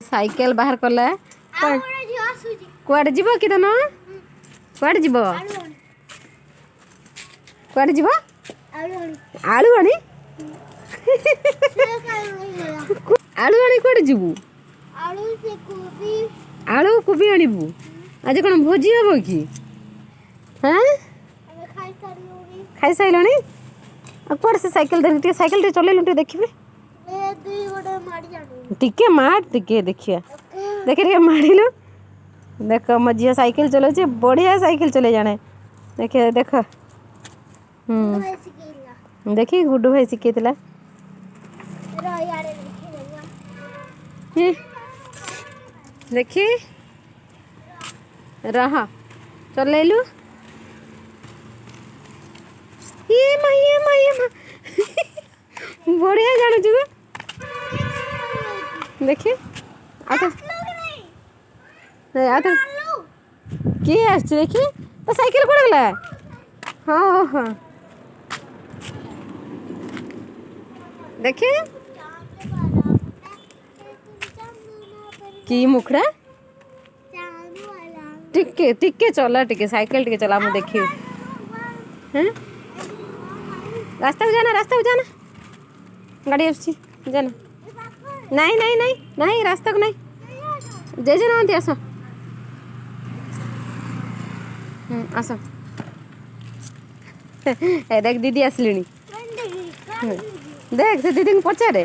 Cycle ବାହାର କଲା। କୁଆଡ଼େ ଯିବ କି ଧନ? କୁଆଡ଼େ ଯିବ? କୁଆଡ଼େ ଯିବ? ଆଳୁ ଆଣି, ଆଳୁ ଆଣି। କୁଆଡ଼େ ଯିବୁ? ଆଳୁ କୋବି ଆଣିବୁ। ଆଜି କ'ଣ ଭୋଜି ହବ କି? ହଁ, ଖାଇସାରିଲଣି? ଆଉ କୁଆଡ଼େ ସେ ସାଇକେଲ ଧରିକି ଟିକେ ସାଇକେଲ ଟିକେ ଚଲେଇଲୁ, ଟିକେ ଦେଖିବି। ଟିକେ ମାର, ଟିକେ ଦେଖିବା। ଦେଖେ, ଟିକେ ମାରିଲୁ। ଦେଖ, ମୋ ଝିଅ ସାଇକେଲ ଚଲାଉଛି। ବଢ଼ିଆ ସାଇକେଲ ଚଲେଇ ଜାଣେ। ଦେଖେ, ଦେଖ। ଦେଖି, ଗୁଡୁ ଭାଇ ଶିଖେଇଥିଲା। ଦେଖି, ରହ, ଚଲେଇଲୁ। ଇଏ ମା, ଇଏ ମା, ଇଏ ମା, ବଢ଼ିଆ ଜାଣୁଛୁ ତ। ଦେଖି, ଆଉ ତ କିଏ ଆସୁଛି ଦେଖି। ତ ସାଇକେଲ କୁଆଡ଼େ ଗଲା? ହଁ, ଦେଖି କି ମୁଖଡ଼ା। ଟିକେ ଟିକେ ଚଲା, ଟିକେ ସାଇକେଲ ଟିକେ ଚଲା, ମୁଁ ଦେଖିବି। ହଁ, ରାସ୍ତାକୁ ଯାନା, ରାସ୍ତାକୁ ଯାନା, ଗାଡ଼ି ଆସୁଛି, ଯାନା। ନାଇଁ ନାଇଁ ନାଇଁ ନାଇଁ, ରାସ୍ତାକୁ ନାଇଁ। ଜେଜେ ନାହାନ୍ତି, ଆସ। ଆସ। ଏ ଦେଖ, ଦିଦି ଆସିଲେଣି। ଦେଖ, ସେ ଦିଦିଙ୍କୁ ପଚାରେ।